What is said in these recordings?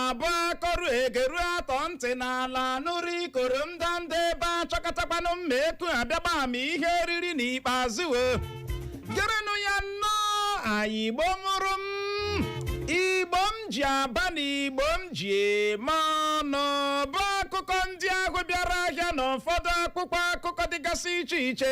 Na-abụ akọrụ egeru atọ ntị n'ala nụrụ ikoro ndanda ebe achọkọtakwanụ mma eku abịagba ama ihe eriri n'ikpeazụ. O gerenụ ya nnọọ. Anyị Igbo mụrụ m, Igbo m ji aba na Igbo m ji eme ọnụ, bụ akụkọ ndị ahụ bịara ahịa na ụfọdụ akwụkwọ akụkọ dịgasị iche iche,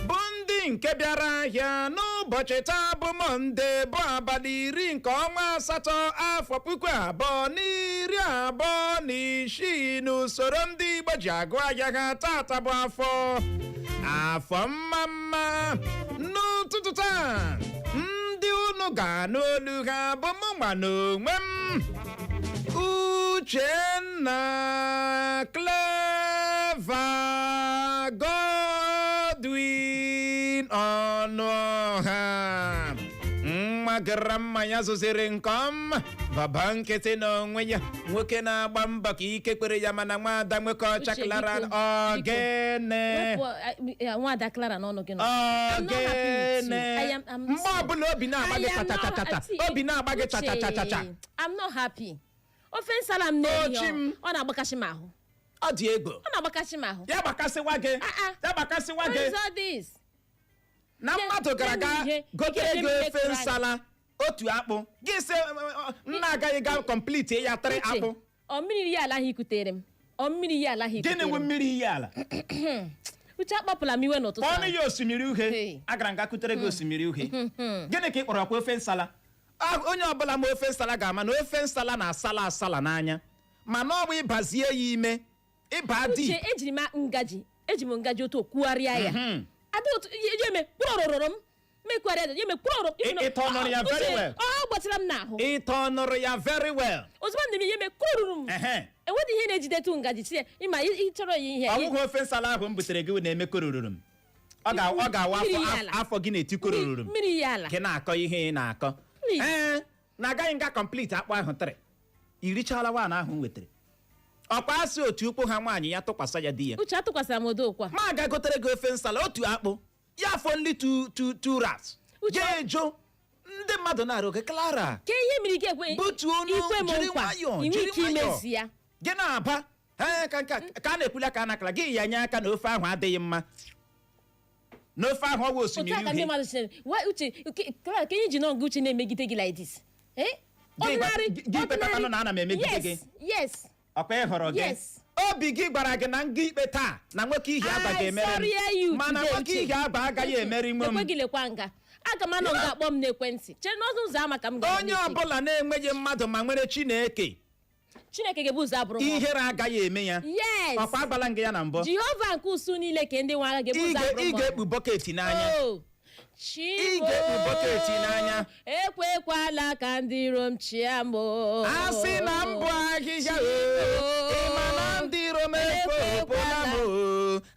bụ ndị nke bịara ahịa n'ụbọchị taa bụ Mọnde, bụ abalị 10 nke ọnwa asatọ, afọ 2026, n'usoro ndị Igbo ji agụ ahịa ha. Tata bụ afọ, afọ mma mma. N'ụtụtụ taa, ndị unu ga-anụ olu ha bụ mụ nwa n'onwe m, Uchenna Clever Godwin Ọnụọha, nwa gara mma ya zụziri nke ọma, baba nkịtị n'onwe ya, nwoke na-agba mbọ ka ike kwere ya, mana nwaada nwoke ọcha Uche, Clara. Biko, Ogene. Wepụ nwaada Clara n'ọnụ gị nọ. I'm not happy with you. Ogene. Mgbe ọbụla obi na-agba gị chachachacha, obi na-agba gị chachachacha. I'm not happy. Ofe nsala m na-eri, Ochi m. ọ na-agbakashi m ahụ. Ọ dị egwu. Ọ na-agbakashi m ahụ. Ya gbakasịwa gị. Ah, ah. Ya gbakasịwa What gị is all this? na mmadụ gara aga nye m ihe. gotere Ike gị nye m ihe ofe kụrụ nsala otu akpụ, gị sị nna agaghị ga complete ya tịrị Uche, akpụ. Ọ mmiri ya ala ahụ ikutere m, ọ mmiri ya ala ahụ Gịnị ikutere wụ m. mmiri iyi ala? Uche, akpọpụla m iwe n'ụtụtụ Kpọọnụ a. ya osimiri uhie. Hey. Agara m ga kutere gị osimiri uhie. Gịnị ka ị kpọrọ kwa ofe nsala? Ah, onye ọbụla ma ofe nsala ga-ama na ofe nsala na-asala asala n'anya, mana ọ bụ ịbazie ya ime ịba dị. Uche, ejiri m ngaji, eji m ngaji otu kwugharịa ya ada otu ya eme kpụrọrọrọ m mekwara ya eme kpụrọrọ. Ị tọnụrụ ya very well. Ọ gbachara m n'ahụ. Ịtọ nụrụ ya very well. Ozugbo m na-eme ya eme kpụrụrụ m. Enweghị ihe na-ejidetụ ngaji tinye ịma ị chọrọ ya ihe. Ọ bụghị ofe nsala ahụ m butere gị na-eme korororo m. Ọ ga-awa Mmiri afọ ya ala. Afọ gị na-eti korororo m. Mmiri ya ala. Gị na-akọ ihe ị na-akọ. Please. Ee, na agaghị nga complete akpụ ahụ tịrị irichala wan ahụ m wetara. Ọkwa asị otu ụkwụ ha nwaanyị ya tụkwasị ya di ya. Uche, atụkwasịra m odokwa. Ma aga gotere gị ofe nsala otu akpụ ya afọ nli two wraps. Uche- Ya ejo ndị mmadụ na-arụ gị, Clara. Ke ihe mere ike ekwe Butuo onu, ikwe m jiri nkwa nwayọọ, inwe jiri ike nwayọọ. imezi ya. Gị na-aba ee, ka a na-ekwuli aka anakara gị ya nye aka na ofe ahụ adịghị mma, n'ofe ahụ ọwa Otu osimiri a ka ndị uhie. mmadụ chere wa uche Clara, ka ihe ji nọ nga uche na-emegide gị like this. Eh? Gị kwetakwanụ na ana m emegide gị? Yes. Ọkwa ị hụrụ gị? Yes. Obi gị gwara gị na nga ikpe taa na nwoke ihi aba I ga-emeri sorry m, you mana today, nwoke Uche. ihi aba agaghị emeri nwe m. Ekwe gị lekwa nga aga m anọ nga akpọ m n'ekwentị chere n'ọnụ ụzọ ama ka m gara Onye n'echi. ọbụla na-enweghị mmadụ ma nwere Chineke, Chineke ga-ebu ụzọ abụrụ m ọnụ. Ihere agaghị eme ya. Yes. Ọkwa agbala nga ya na mbụ. Jehova nke usu niile ke ndị nwe agha ga-ebu Ị ụzọ abụrụ ị m ọnụ. ga-ekpu bucket n'anya. Oh, Ị ga-ekpu bucket n'anya. Ekwekwala ka ndị iro m chịa m o. A sị na mbụ ahịhịa o, ị ma na ndị iro m efopụla m o.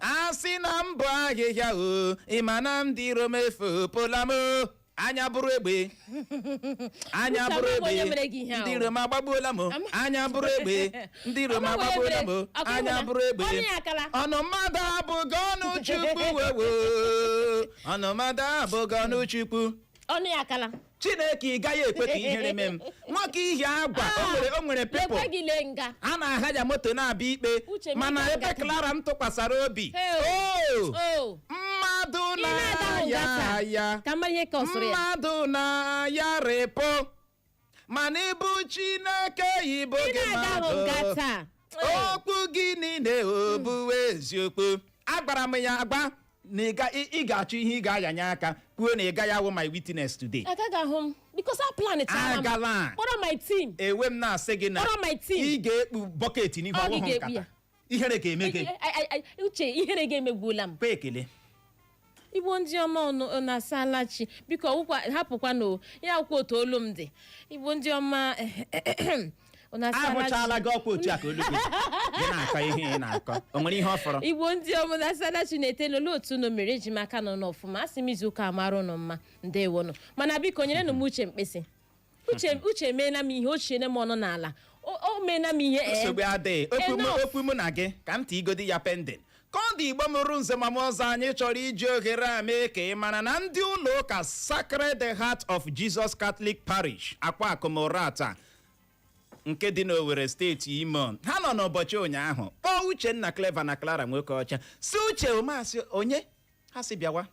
A sị na mbụ ahịhịa o, ị ma na ndị iro m efopụla m o. Anya bụrụ egbe, anya Uche, bụrụ amaghị onye egbe, mere gị ihe ndị ahụ. iro m agbagbuola m o. Anya bụrụ egbe, ndị iro m Amaghị onye agbagbuola m o. mere- ọkụ Anya ịhụ na- bụrụ egbe. ọnụ ya akala. Ọnụ mmadụ abụghị ọnụ Chukwu wewo, ọnụ mmadụ abụghị ọnụ Chukwu. Ọnụ ya akala. Chineke, ị gaghị ekwe ka ihere mee m. Nwoke ihi agwa o nwere people Lekwe gị lee nga. A na-aha ya moto na-abịa ikpe. Uche, mana ma ị ebe ga- Clara m tụkwasara obi. Hey. O Oh. mmadụ Ị na-ada na-aya nga taa. aya. Ka mara ihe ka ọ sụrụ ya. Mmadụ na-aya repo, mana ịbụ Chineke, ịbụ Ị gị na-aga ahụ nga mmadụ taa. okwu gị niile o bụ eziokwu. Agwara m ya agba na ị ga-achọ ihe ị ga-ayanye aka kwuo na ị gaghị awụ my witness today. Agaghị ahụ m because a plan chara m. Agala. Kpọrọ my team. Ewe m na-asị gị na Kpọrọ my team. ị ga-ekpu bucket n'ihu. Ọ gị Ọwụhụ ga-ekpu nkata ya. ihere ga-eme gị. Uche, ihere ga-emegbuola m. Kwe ekele. Igbo ndị ọma, ọnụ na-asala chi, biko ọwụkwa hapụkwa na ya akwụkwọ otu olu m dị. Igbo ndị ọma, unu asala chi. Ahụchala gị ọkwa otu a ka olu gị gị na-akọ ihe ị na-akọ, o nwere ihe ọ fọrọ? Igbo ndị ọma na-asala chi na-etelu. Olee otu unu mere? Eji m aka nọ n'ọfụma. Asị m izu ụka amara unu mma. Ndewonụ. Mana biko nyerenụ m Uche mkpịsị. Uche, Uche emeela m ihe o chiene m ọnụ n'ala. O meela m ihe ee. Nsogbu adịghị. Okwu Enough. Okwu mụ na gị ka m tigodi ya pending ka ọ dị. Igbo mụrụ nze ma m ọzọ, anyị chọrọ iji ohere a mee ka ị mara na ndị ụlọ ụka Sacred Heart of Jesus Catholic Parish, Akwa Akụmụrata. Nke dị n'Owerri, steeti Imo. Ha nọ n'ụbọchị ụnyaahụ kpọọ Uchenna Clever na Clara nwoke ọcha, si Uche omasị onye ha si bịawa,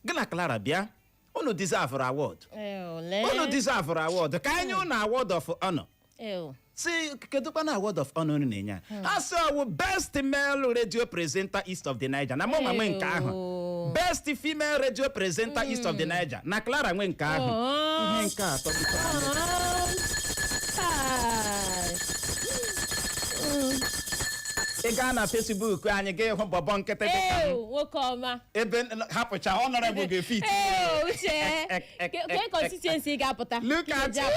gị na Clara bịa, unu deserve award. Ew, lee. Unu deserve award, ka anyị unu award of honor. Ew. Si kedụkwana award of honor unu na-enye a? Ha si ọwụ best male radio presenter east of the Niger, na mụ nwa nwe nke ahụ. Ew. Best female radio presenter east of the Niger, na Clara nwe nke ahụ. Oh. Ihe nke atọ biko. Ah. Ị gaa na Facebook anyị, ga ịhụ bọbọ nkịtị dị ka m. Ew, nwoke ọma. Ebe hapụcha honorable ga-efit. Ew, Uche. Ke constituency ị ga-apụta? Look at Ị you.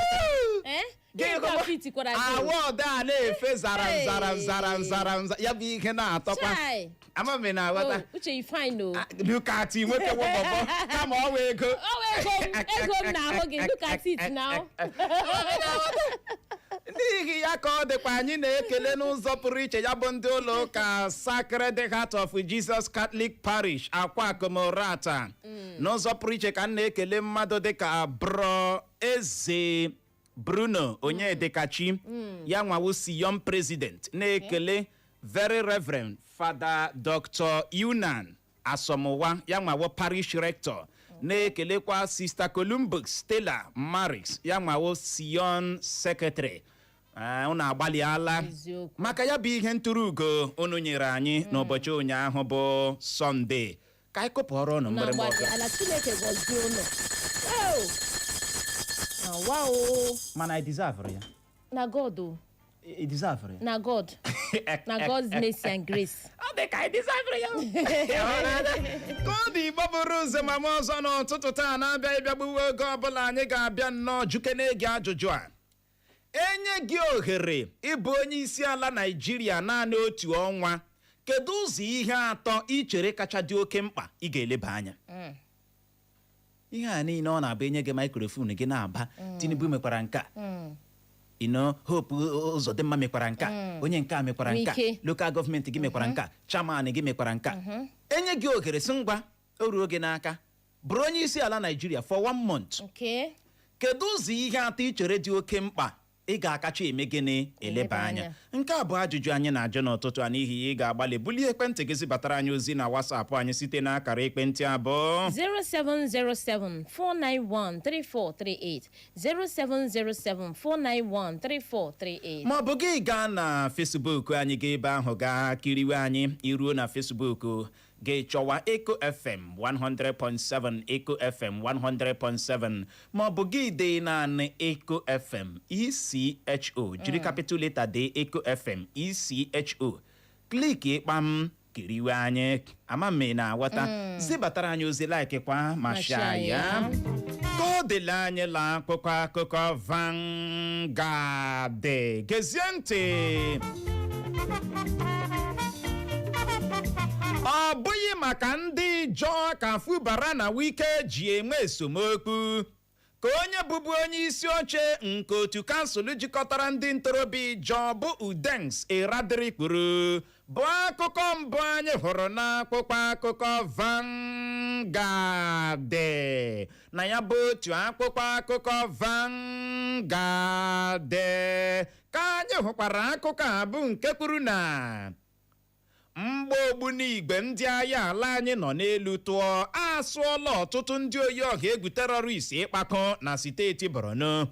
Eh? Gị Gịnị ka hụ fit kwara gị? Award a na-efe zara Hey. zara zara zara nza ya bụ ihe na-atọkwa. Chai. Ama m ị na-aghọta. Oh, Uche, you fine o. Ah, look at you, nwoke nwe bọbọ kama ọ wee ego. Ọ wụ ego m na-ahụ gị. Look at it now. N'ihi ya ka ọ dịkwa, anyị na-ekele n'ụzọ pụrụ iche ya bụ ndị ụlọ ụka Sacred Heart of Jesus Catholic Parish, Akwa Akomorata. N'ụzọ pụrụ iche ka m na-ekele mmadụ dịka Bro Eze Bruno Onyedikachi, ya nwawu Sion President, na-ekele Very Reverend Father Dr. Yunan Asọmụwa, ya nwawo Parish Rector, na-ekelekwa Sister Columbus Stella Maris, ya nwawo Sion Secretary. Ah, unu agbalịala. Eziokwu. Maka ya bụ ihe ntụrụ ugo unu nyere anyị n'ụbọchị ụnyaahụ bụ Sọnde, ka anyị kụpụrụ ụnụ mgbịrịgba Na-agbalị ọzọ. ala Chineke gọzie unu. Ew. Na wa o. Mana I deserve ya. Na God o. I deserve ya. Na God. Na God's mercy and grace. Ọ dị ka I deserve ya. Ka ọ dị, Igbo bụrụ ụzọ ma ma ọzọ n'ụtụtụ taa na-abịa ịbịa gbuwe oge ọbụla, anyị ga-abịa nnọọ jukene gị ajụjụ a: enye gị ohere ịbụ onye isi ala Naijiria naanị otu ọnwa, kedu ụzọ ihe atọ ị chere kacha dị oke mkpa ị ga-eleba anya? Ihe a niile ọ na-abụ enye gị microphone gị na-aba, Tinubu mekwara nke a, Hope Ụzọdịmma mekwara nke a, onye nke a mekwara nke a, Wike. local government gị mekwara nke a, chairman gị mekwara nke a. Enye gị ohere, si ngwa, o ruo gị n'aka, bụrụ onye isi ala Naijiria for one month, kedu ụzọ ihe atọ ị chere dị oke mkpa ị ga-akacha eme gịnị, eleba anya? Anya. Nke a bụ ajụjụ anyị na-ajụ n'ụtụtụ a. N'ihi ya, ị ga-agbalị bulie ekwentị gị zibatara anyị ozi na WhatsApp anyị site n'akara ekwentị abụọ: 0707 491 3438, 0707 491 3438. Ma ọ bụ gị gaa na Facebook anyị, gaa ebe ahụ gaa kiriwe anyị. Iruo na Facebook gị, chọwa Eco FM 100.7, Eco FM 100.7, ma ọ bụ gị dee naanị Eco FM ECHO, jiri capital letter dee Eco FM ECHO, click kpam, kiriwe anyị. Ama m ị na-aghọta. Zibatara anyị ozi, like kwa ma ma share share ya. Ya. Ka ọ dịla anyị la akwụkwọ akụkọ Vanguard. Gezie ntị, ọ bụghị maka ndị jọọ ka Fubara na Wike ji enwe esomokwu, ka onye bụbu onye isi oche nke otu kansụl jikọtara ndị ntorobịa Ijọ bụ Udengs Eradiri kwuru, bụ akụkọ mbụ anyị hụrụ n'akwụkwọ akụkọ Vanguard. Na ya bụ otu akwụkwọ akụkọ Vanguard ka anyị hụkwara akụkọ a bụ nke kwuru na mgba ogbunigwe ndị agha ala anyị nọ n'elu tụọ asụọla ọtụtụ ndị oyi ọha egwu terrorist ịkpakọ na steeti Borno.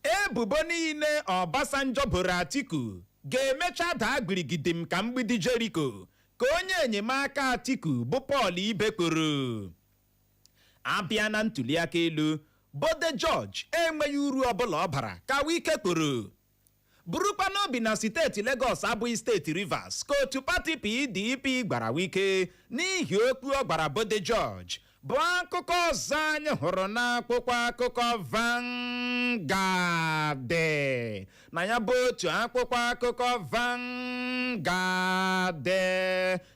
Ebubo niile Obasanjo boro Atiku ga-emecha daa gbirigidim ka mgbidi Jeriko, ka onye enyemaka Atiku bụ Paul Ibe kwuru. Abịa na ntụliaka elu, Bode George enweghị uru ọbụla ọ bara, ka Wike kwuru. Burukwa n'obi na steeti Lagos abụghị steeti Rivers, ka otu pati PDP gbara Wike n'ihi okwu ọ gbara Bode George, bụ akụkọ ọzọ anyị hụrụ n'akwụkwọ akụkọ Vanguard. Na ya bụ otu akwụkwọ akụkọ Vanguard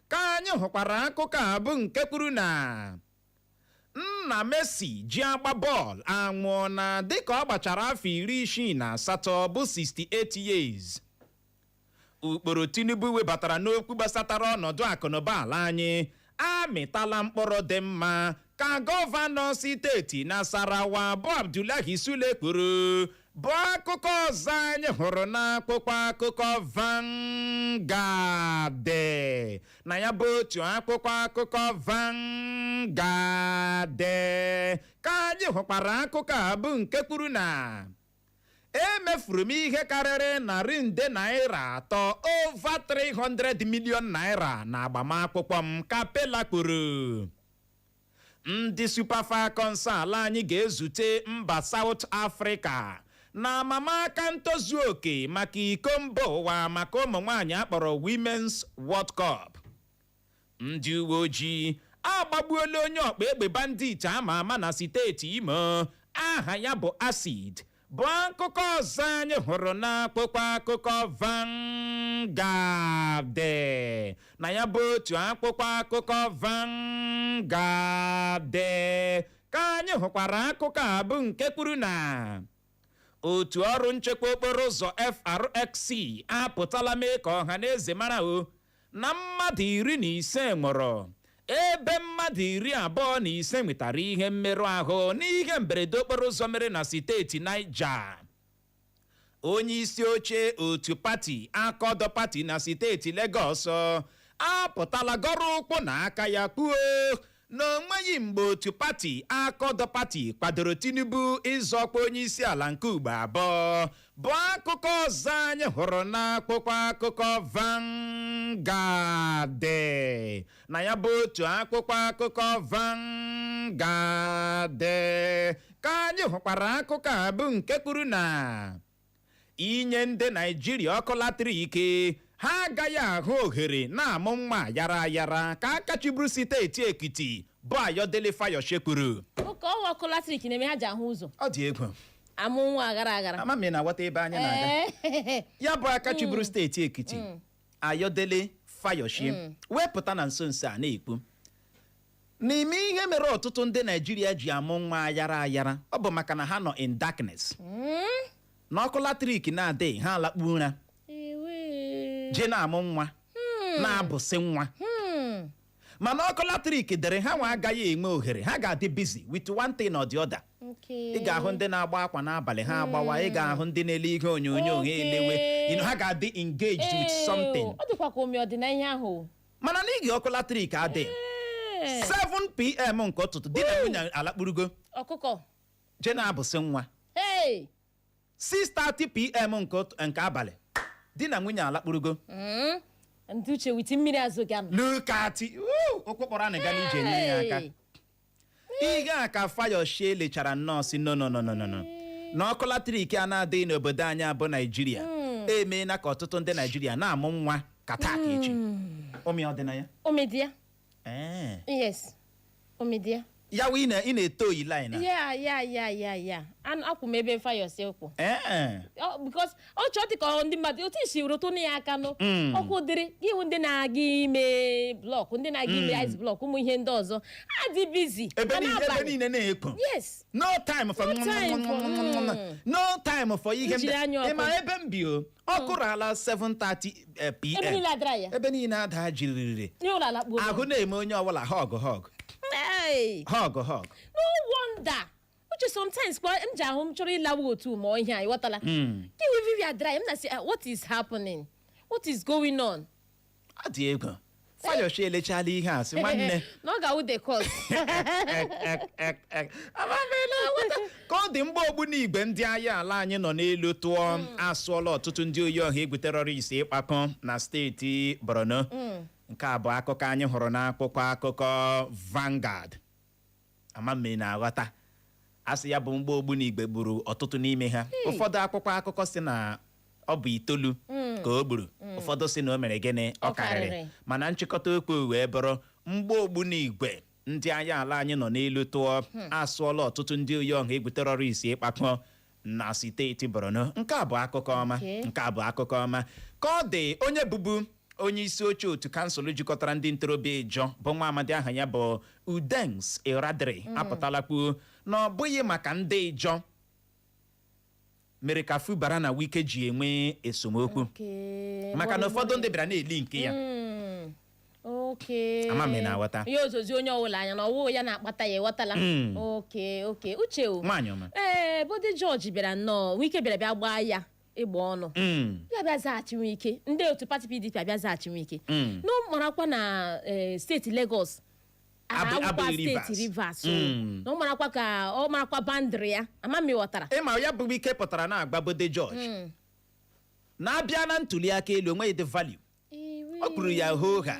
ka anyị hụkwara akụkọ a bụ nke kwuru na nna Messi ji agba bọọlụ anwụọ na dịka ọ gbachara afọ 68 bụ 68 years. Ụkpụrụ Tinubu webatara n'okwu gbasatara ọnọdụ akụnụba ala anyị amịtala mkpụrụ dị mma, ka gọvanọ steeti Nasarawa bụ Abdullahi Sule kwuru. Bụ akụkọ ọzọ anyị hụrụ n'akwụkwọ akụkọ Vanguard. Na ya bụ otu akwụkwọ akụkọ Vanguard ka anyị hụkwara akụkọ a, bụ nke kwuru na emefuru m ihe karịrị ₦300, over 300 million naira, na agbamakwụkwọ m, ka Pela kwuru. Ndị Super Falcons ala anyị ga-ezute mba South Africa na amamaka ntozu oke maka iko mba ụwa maka ụmụ nwanyị akpọrọ Women's World Cup. Ndị uwe ojii agbagbuola onye ọkpa egbe bandit ama ama na steeti Imo, aha ya bụ Acid, bụ akụkọ ọzọ anyị hụrụ n'akwụkwọ akụkọ Vanguard. Na ya bụ otu akwụkwọ akụkọ Vanguard ka anyị hụkwara akụkọ a, bụ nke kwuru na otu ọrụ nchekwa okporo ụzọ FRSC apụtala mee ka ọha na eze mara o na mmadụ 15 nwụrụ, ebe mmadụ 25 nwetara ihe mmerụ ahụ n'ihe mberede okporo ụzọ mere na steeti Niger. Onye isi oche otu pati Accord Party na steeti Lagos apụtala gọrọ ụkwụ na aka ya kwuo na onweghị mgbe otu pati Accord Party kwadoro Tinubu ịzọkwa onye isi ala nke ugbo abụọ, bụ akụkọ ọzọ anyị hụrụ n'akwụkwọ akụkọ Vanguard. Na ya bụ otu akwụkwọ akụkọ Vanguard ka anyị hụkwara akụkọ a, bụ nke kwuru na inye ndị Naijiria ọkụ latrik, ha agaghị ahụ ohere na-amụ nwa ayara ayara, ka aka chịburu steeti Ekiti bụ Ayọdele Fayose kwuru. Ụka ọnwa ọkụ latrik na-eme ha ji ahụ ụzọ. Ọ dị egwu. Amụ nwa aghara aghara. Ama m ị na-aghọta ebe anyị na-aga. Ee. Ya bụ aka chịburu steeti Ekiti, Ayọdele Fayose, wepụta na nso nso a na-ekwu n'ime ihe mere ọtụtụ ndị Naijiria ji amụ nwa ayara ayara, ọ bụ maka na ha nọ in darkness, na ọkụ latrik na-adịghị, ha alakpu ụra. Ewe. Jee na-amụ nwa, na-abụsị nwa. Mana ọkụ latrik dịrị, ha nwa agaghị enwe ohere, ha ga-adị busy with one thing or the other. Ị ga-ahụ ndị na-agba akwa n'abalị, ha agbawa. Ị ga-ahụ ndị na-ele ihe onyonyo, ha elewe. Ha ga-adị engaged with something. Ọ dịkwa ka ome ọdịna ihe ahụ. Mana n'ihi ọkụ latrik adị, 7 p.m. nke ụtụtụ, di na nwunye alakpurugo. Ọkụkọ. Jee na-abụsị nwa. Hey! 6:30 p.m. nke abalị, di na nwunye alakpurugo. Ndị uche witi mmiri azụ gị anụ. Look at it. Woo! Ụkwụ kpọrọ anyị ga n'ije nyere ya aka. Ihe a ka Fayose lechara nnọọ si no, no, no, no, no, no, na ọkụ latrik a na-adịghị n'obodo anyị abụ Naijiria emeela ka ọtụtụ ndị Naijiria na-amụ nwa ka taa ka echi. Ụmị ọdịnaya. Omedia. Ee. Yes, omedia. Ya wụ ị na-eto oyi line a. Ya akwụ m ebe Fayose kwụ. Ee. Because ọ chọọ dị ka ọ ndị mmadụ otu isi rụtụ ya aka nụ. Ọkụ dịrị gị hụ ndị na-aga ime block, ndị na-aga ime ice block, ụmụ ihe ndị ọzọ adị busy. Ebe ma niile, ebe n'abalị. niile na-ekpo. Yes. No time for No time for. no time for ihe. Njiri anya ọkụ. Ị ma ebe m bi o, ọ kụrụ ala 7:30 pm. Ebe niile adara ya. Ebe niile ada jiriri. Ihe ụlọ ala kpuo. Ahụ na-eme onye ọbụla hug hug. Hey! Hug hug. No wonder uche sometimes kwa m ji ahụ m chọrọ ịlawa otu ma ihe a, ịghọtala gị hụ Vivian dry m na sị, "Ah, what is happening? What is going on?" Ọ dị egwu. Fayose elechala ihe a sị, nwanne, na ọ ga-awụ the cause. Amamela ka ọ dị. Mgbe ogbunigwe ndị agha ala anyị nọ n'elu tụọ asụọla ọtụtụ ndị oyi ọha egwu terrorist ịkpakọ na steeti Borno. Nke a bụ akụkọ anyị hụrụ n'akwụkwọ akụkọ Vanguard. Amame na-aghọta asị ya bụ mgbe ogbunigwe gburu ọtụtụ n'ime ha. Ụfọdụ akwụkwọ akụkọ si na ọ bụ itoolu ka o gburu, ụfọdụ si na o mere gịnị, ọ Ọ karịrị. karịrị. Mana nchịkọta okwu wee bụrụ, mgbe ogbunigwe ndị agha ala anyị nọ n'elu tụọ asụọla ọtụtụ ndị oyi ọha egwu terrorist ịkpakọ na steeti Borno. Nke a bụ akụkọ ọma. Nke a bụ akụkọ ọma ka ọ dị. Onye bụbu onye isi oche otu kansụl jikọtara ndị ntorobịa Ijọ, bụ nwa amadi aha ya bụ Udengs Eradiri, apụtala kwuo na ọ bụghị maka ndị Ijọ mere ka Fubara na Wike ji enwe esemokwu, maka na ụfọdụ ndị bịara na-eli nke ya. Okay. Ama m ị na-aghọta. Ihe ozozi onye ọbụla anya na ọwụ ya na-akpata ya, ịghọtala? Okay, Uche o. Nwaanyị ọma. Ee, Bode George bịara nnọọ, Wike bịara bịa gbaa ya ịgba ọnụ. Ya bịa zaghachi Wike, ndị otu pati PDP abịa zaghachi Wike. Na ọ marakwa na steeti Lagos awụkwa abụghị steeti Rivers. Rivers o. Na ọ marakwa ka ọ marakwa boundary ya, ama m ịghọtara. Ịma ya bụ Wike pụtara na-agba Bode George na-abịa na ntuli aka elu, onweghị the value. O kwuru ya hoo ha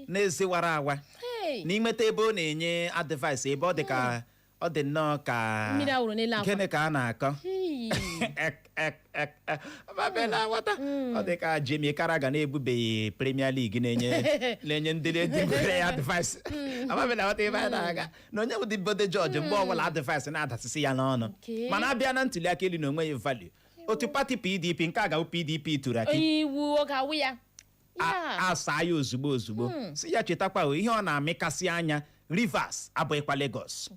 n'eze wara awa. Hey! N'imeta ebe ọ na-enye advice, ebe ọ dị ka ọ dị nnọọ ka Mmiri awụrụ n'elu akwa. Gịnị ka a na-akọ? Hey! Ek, ek, ek, ek. Babela, ghọta. Ọ dị ka Jamie Carragher na-ebubeghị Premier League na-enye ndị na-edebere ya advice. Amabela, ghọta ebe a na-aga na onye bụ Bode George, mgbe ọbụla advice na-adasịsị ya n'ọnụ. Mana abịa na ntuli aka elu na onwe ya value otu pati PDP nke a ga-awụ PDP Turaki. Onye iwu ọ ga-awụ ya ya. Asa ya ozugbo ozugbo, si ya chetakwa o, ihe ọ na-amịkasị anya, Rivers abụghịkwa Lagos.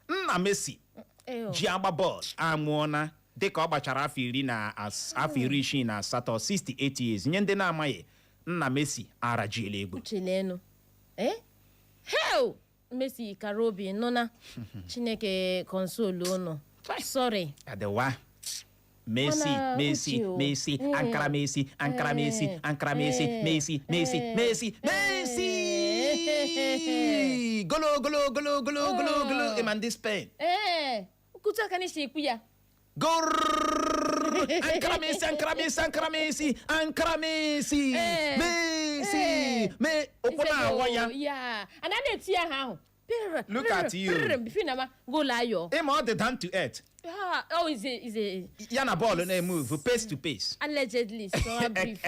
Nna Messi ji agba bọọlụ anwụọna dịka ọ gbachara afọ iri na afọ 68, 68 years. Nye ndị na-amaghị, nna Messi arajiela egwu. Uche, leenụ, eh, hell, Messi kara obi nụna. Chineke console unu, sorry. Adịwa Messi. Mana Messi. Uche o. Messi. Ankara Messi, Ankara Messi. Ankara Messi. Messi, Messi. Messi, Messi, golo golo golo golo golo golo. Ịma ndị Spain. Ee, nkutu aka n'isi ekwu ya. Gol! Ankara Messi, Ankara Messi, Ankara Messi, Ankara Messi. Messi. Me ụkwụ na-awọ ya. Ya ana na-eti ya aha ahụ. Pịrị, Look pịrị, at you. pịrị, before na ma goal ayọ. Ịma ọ dị down to earth. Ha, oh, is a Ya na bọọlụ na-emove pace to pace. Allegedly so brief.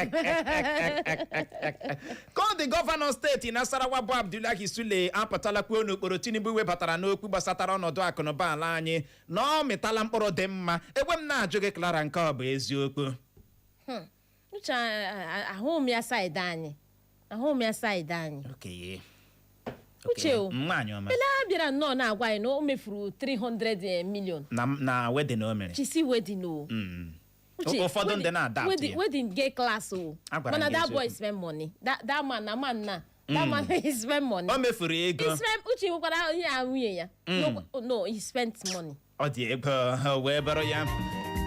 Ka ọ dị, gọvanọ steeti Nasarawa bụ Abdullahi Sule apụtala kwuo n'okporo Tinubu webatara n'okwu gbasatara ọnọdụ akụnụba ala anyị na ọ mịtala mkpụrụ dị mma. Egwe m na-ajụ gị, Clara, nke ọ bụ eziokwu? Uche, ahụ m ya side anyị, ahụ m ya side anyị. Uche o. Nwaanyị ọma. Ele a bịara nnọọ na-agwa anyị na o mefuru 300 million. Na wedding o mere. Chisi wedding o. Uche, Ụfọdụ ndị na-adapt wedding ya. Wedding gay class o. Agwara m Mana gị that eziokwu. boy spend money, that man na man na that man, he spend money. O mefuru ego. He spend. Uche nwekwara ihe a nwunye ya. No, he spent money. Ọ dị ego wee bụrụ ya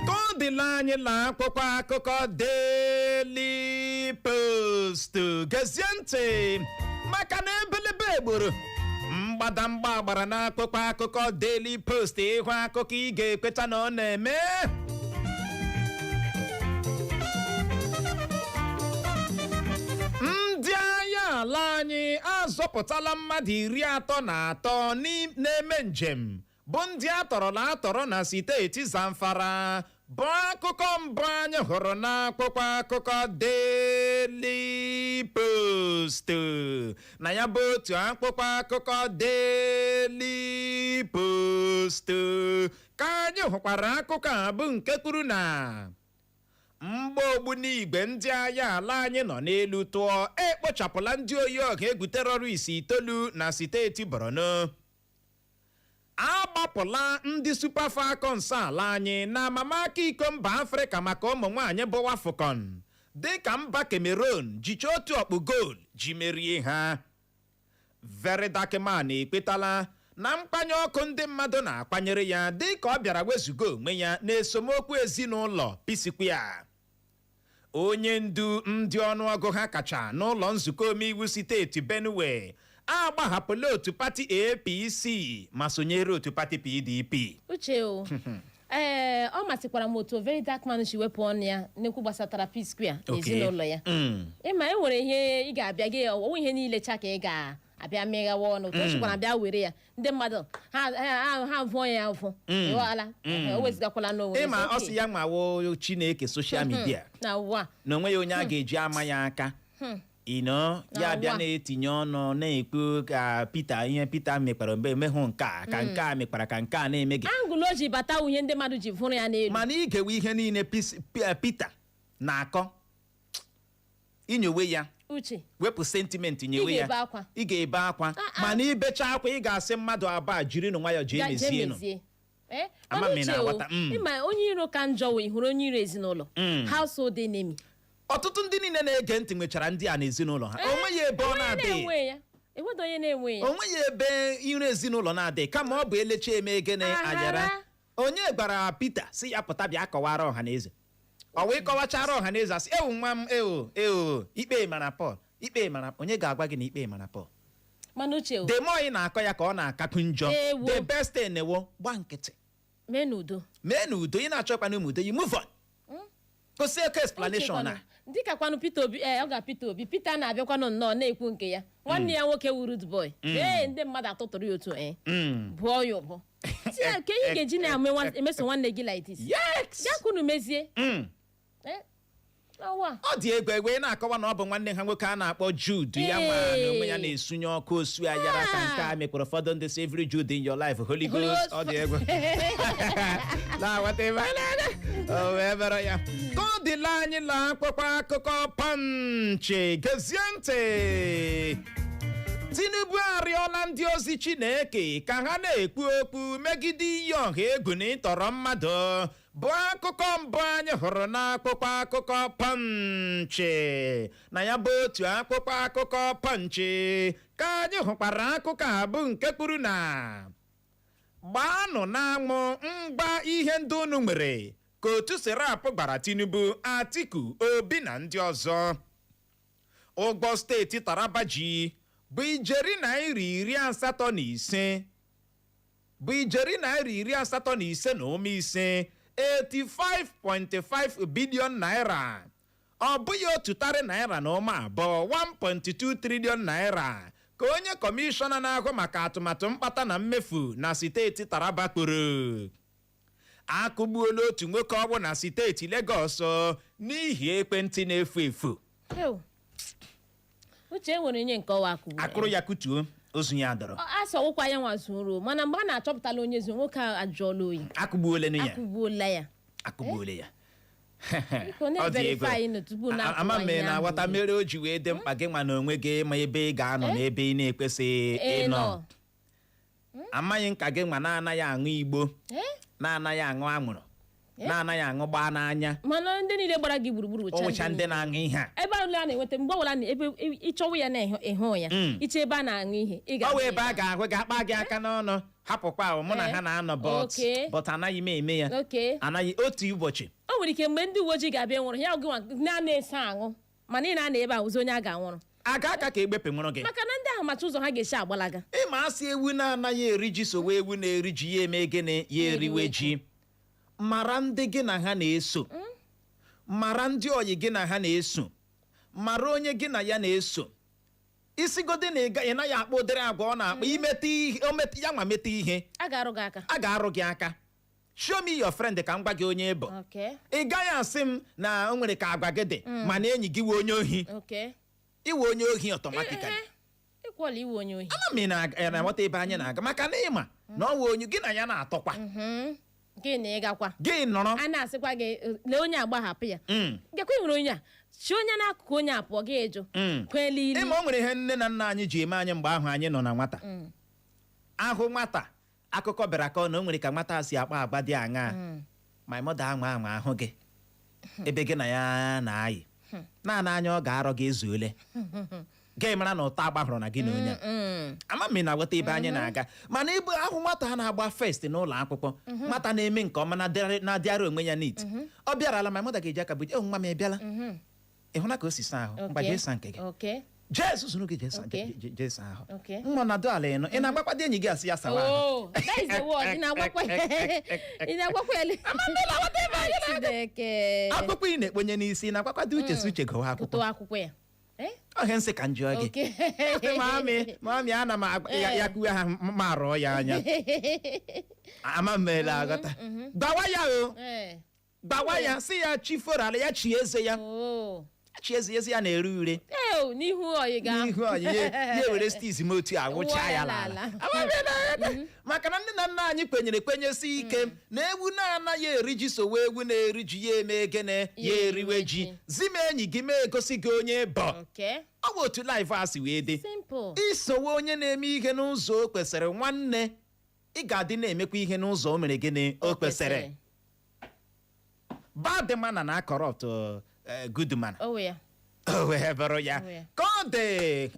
ka ọ dịla. Anyị na akwụkwọ akụkọ Daily Post. Gezie ntị, maka na ebelebe egboro mgbadamgba gbara n'akwụkwọ akụkọ Daily Post. Ịhụ akụkọ, ị ga-ekweta na ọ na-eme. Ndị agha ala anyị azọpụtala mmadụ 33 na-eme njem bụ ndị atọrọla atọrọ na steeti Zamfara, bụ akụkọ mbụ anyị hụrụ n'akwụkwọ akụkọ Daily Post. Na ya bụ otu akwụkwọ akụkọ Daily Post ka anyị hụkwara akụkọ a bụ nke kwuru na mgba ogbunigwe ndị agha ala anyị nọ n'elu tụọ ekpochapụla ndị oyi ọha egwu terrorist 9 na steeti Borno. Agbapụla ndị Super Falcons ala anyị na amamaka iko mba Afrịka maka ụmụ nwaanyị bụ WAFCON, dịka mba Cameroon jicha otu ọkpụ goolu ji merie ha. Very Dark Man ekpetala na mkpanye ọkụ ndị mmadụ na-akwanyere ya dịka ọ bịara wezuga onwe ya n'esomokwu ezinụlọ P-Square. Onye ndu ndị ọnụọgụ ha kacha n'ụlọ nzukọ omeiwu steeti Benue agbahapụla otu pati APC ma sonyere otu pati PDP. Uche o, ee, ọ masịkwara m otu Very Dark Man si wepụ ọnụ ya n'ekwu gbasatara P-Square na ezinụlọ ya. Ịma e nwere ihe ị ga-abịa gị ọwụ ihe niile cha ka ị ga-abịa meghawa ọnụ. Otu o sikwara bịa were ya, ndị mmadụ ha vụọ ya ụfụ, ịghọala, o wezigakwala n'onwe. Ịma ọ sị ya nwawo Chineke social media na ụwa. Na onwe ya onye a ga-eji ama ya aka ino ya Na abịa ụwa. na-etinye ọnụ na-ekwu ka Peter, ihe Peter mekwara mgbe emehụ nke a, ka nke a mekwara, ka nke a na-eme gị. Angle o ji bata ihe ndị mmadụ ji vụrụ ya n'elu. Mana igewe ihe niile Peter na-akọ, inyowe ya, Uche, wepụ sentiment, nyewe ị ya. ga-ebe akwa. Ị ga-ebe akwa. Ah, ah. Mana ibecha akwa, ị ga-asị mmadụ abụọ jirinụ nwayọọ jee jee mezienụ. Mezie. Eh, Ama mana m ị Uche o, na-aghọta. ịma onye iro ka njọ wee hụrụ onye iro ezinụlọ, household enemy. Ọtụtụ ndị niile na-ege ntị nwechara ndị a n'ezinụlọ ha. Onweghị ebe ọ Onye na-adịghị. na-enwe ya, enweghị onye na-enwe ya. Onweghị ebe ire ezinụlọ na-adịghị, kama ọ bụ elecha eme gịnị? Aghara. Ayara. Onye gwara Peter si ya pụta bịa kọwara ọha na eze? Ọ wee kọwachara ọha na eze, asị, "Ewu nwa m, ewu, ewu, ikpe mara Paul, ikpe mara." Onye ga-agwa gị na ikpe mara Paul? Mana uche o, The more ị na-akọ ya ka ọ na-akakwu njọ. Ewo. The best thing ewo gba nkịtị. Mee n'udo. Mee n'udo. Ị na-achọkwana ụmụ udo, you move on, kwụsị eke explanation a. Dịka kwanụ Peter Obi, ee, ọ ga Peter Obi, Peter na-abịakwanụ nnọọ na-ekwu nke ya. Nwanne ya nwoke wuru rude boy, ee, ndị mmadụ atụtụrụ ya otu, ee, bụọ ya ụbọ, si ya ka ihe ga-eji na-emeso nwanne gị like this. Ya ka unu mezie. Eh, ọwa. Ọ dị egwu. Egwe na-akọwa na ọ bụ nwanne ha nwoke a na-akpọ Jude ya nwa na onwe ya na-esunye ọkụ osu ayara ka nke a mekwara ụfọdụ ndị si, "Every Jude in your life, Holy Ghost." Ọ dị egwu na-aghọta ebe a na-aga. O wee bere ya ka ọ dịla. Anyị la akwụkwọ akụkọ Punch. Gezie ntị. Tinubu arịọla ndị ozi Chineke ka ha na-ekwu okwu megide iyi ọha egwu na ịtọrọ mmadụ, bụ akụkọ mbụ anyị hụrụ n'akwụkwọ akụkọ Punch. Na ya bụ otu akwụkwọ akụkọ Punch ka anyị hụkwara akụkọ a, bụ nke kwuru na gbaanụ n'anwụ mgba ihe ndị unu nwere, ka otu Serap gbara Tinubu, Atiku, Obi na ndị ọzọ. Ụgwọ steeti Taraba ji bụ ijeri naira 85, bụ ijeri naira 85.5, 85.5 billion naira. Ọ bụghị 1 tarị naira na ụma abụọ, 1.2 trillion naira, ka onye kọmishọna na-ahụ maka atụmatụ mkpata na mmefu na steeti Taraba kpuru. Akụgbuola otu nwoke ọgbụ na steeti Legọs n'ihi ekwentị na-efu efu. Ew. Uche, e nwere onye nke ọwa akụgburu. Akụrụ ya kutuo, ozu ya dọrọ. A sọ ọwụkwa ya nwa zuru, mana mgbe a na-achọpụtala onye zuru, nwoke a ajụọla oyi. Akụgbuola ya. Akụgbuola ya. Akụgbuola ya. Biko, Ọ dị egwu. na-e verify nụ tupu na-akụwa Ama m ihe na ahụ. aghọta mere o ji wee dị mkpa gị nwa na onwe gị ma ebe ị ga-anọ na ebe ị na-ekwesịghị ịnọ. Ịnọ. Amaghị nka gị nwa na-anaghị aṅụ igbo, Eh? na-anaghị aṅụ anwụrụ, na-anaghị aṅụ gbaa n'anya. Mana ndị niile gbara gị gburugburu O wụcha nwụcha ndị na-aṅụ ihe a. Ebe ahụ a na-enweta mgbe ọbụla ebe ịchọwa ya na ịhụ ya, iche ebe a na-aṅụ ihe, ị Ọ ga-ahụ wụ ebe ya. a ga-ahụ gị, akpa gị aka n'ọnụ, hapụkwa ahụ mụ na ha na-anọ, but but anaghị m eme ya. Anaghị otu ụbọchị. O nwere ike mgbe ndị uwe ojii ga-abịa nwụrụ ya, gị nwa na-ese aṅụ, mana ị na-anọ ebe a wụzi onye a ga-anwụrụ. Aga aka ka egbepe nwụrụ gị. Maka na ndị ahụ macha ụzọ ha ga-esi agbalaga. Ịma asị ewu na-anaghị eri ji sowe ewu na-eri ji, ya eme gịnị? Ya eriwe ji. Mara ndị gị na ha na-eso, mara ndị oyi gị na ha na-eso, mara onye gị na ya na-eso. Isigodi na ị naghị akpọ ụdịrị agwa ọ na-akpọ, imeta ihe o ya nwa meta ihe, a ga-arụ gị aka. A ga-arụ gị aka. Show me your friend ka m gwa gị onye ị bụ. Ị gaghị asị m na o nwere ka agwa gị dị, mana enyi gị wee onye ohi. Iwe onye ohi automatically. Ịkwọla iwe onye ohi. Ama m ị na-aghọta ebe anyị na-aga, maka na ịma na ọ wụ onye gị na ya na-atọkwa. Gị na ịgakwa. Gị nọrọ. A na-asịkwa gị, lee onye agbahapụ ya. Gekwa, ị nwere onye a chi onye n'akụkụ, onye a pụọ, gị ịjụ kwela ili. Ịma o nwere ihe nne na nna anyị ji eme anyị mgbe ahụ anyị nọ na nwata. Ahụ nwata, akụkọ bịara ka ọ na o nwere ka nwata si akpa agba dị aṅaa. My mother anwa anwa ahụ gị ebe gị na ya na-ayị naanị anya, ọ ga-arọ gị ezuole gị mara na ụtọ agbahụrụ na gị na onye a. Ama m ị na-aghọta ebe anyị na-aga. Mana ebe ahụ nwata na-agba first n'ụlọ akwụkwọ, nwata na-eme nke ọma, na-adịara onwe ya neat, ọ bịarala, ma mother ga-eji aka buje, "Nwa m, ị bịala? Ị hụla ka o si saa ahụ? Mgba, jee saa nke gị." Jee zuzuru gị, jee saa. Jee saa ahụ. Nwa nọdụ ala, ịnụ ị na-agbakwado enyi gị asị ya sawa ahụ. Oh, that is the word. Ị na-agwakwa ya. Chineke. Akwụkwọ ị na-ekponye n'isi, na-agbakwado Uche si Uche gụwa akwụkwọ. Gụtụ akwụkwọ ya. Eh? Ọhịa nsị ka m jụọ gị. Sị, "Mummy, mummy, ana m agwa ya." Ya kwuwe ha ma rụọ ya anya. Ama m ele aghọta. Gbawa ya o. Gbawa ya, si ya chi foro ala ya, chi eze ya. Chi eze, eze ya na-ere ure. Ew, n'ihu oyi ga. N'ihu ọyị ya, ya were steeze m otu a wụchaa Wụọ ya ya n'ala. n'ala. Ama m ele aghọta. Maka na nne na nna anyị kwenyere kwenyesi ike na ewu na-anaghị eri ji sowe ewu na-eri ji, ya eme gịnị? Ya eriwe ji. Zi m enyi gị, ma egosi gị onye bọ. Ọ bụ otu life a si wee dị. Simple. Isowe onye na-eme ihe n'ụzọ o kwesịrị, nwanne, ị ga-adị na-emekwa ihe n'ụzọ o mere gịnị? O kwesịrị. Bad manner na corrupt Goodman. O ya. O wee bụrụ ya. O ya. Ka ọ dị,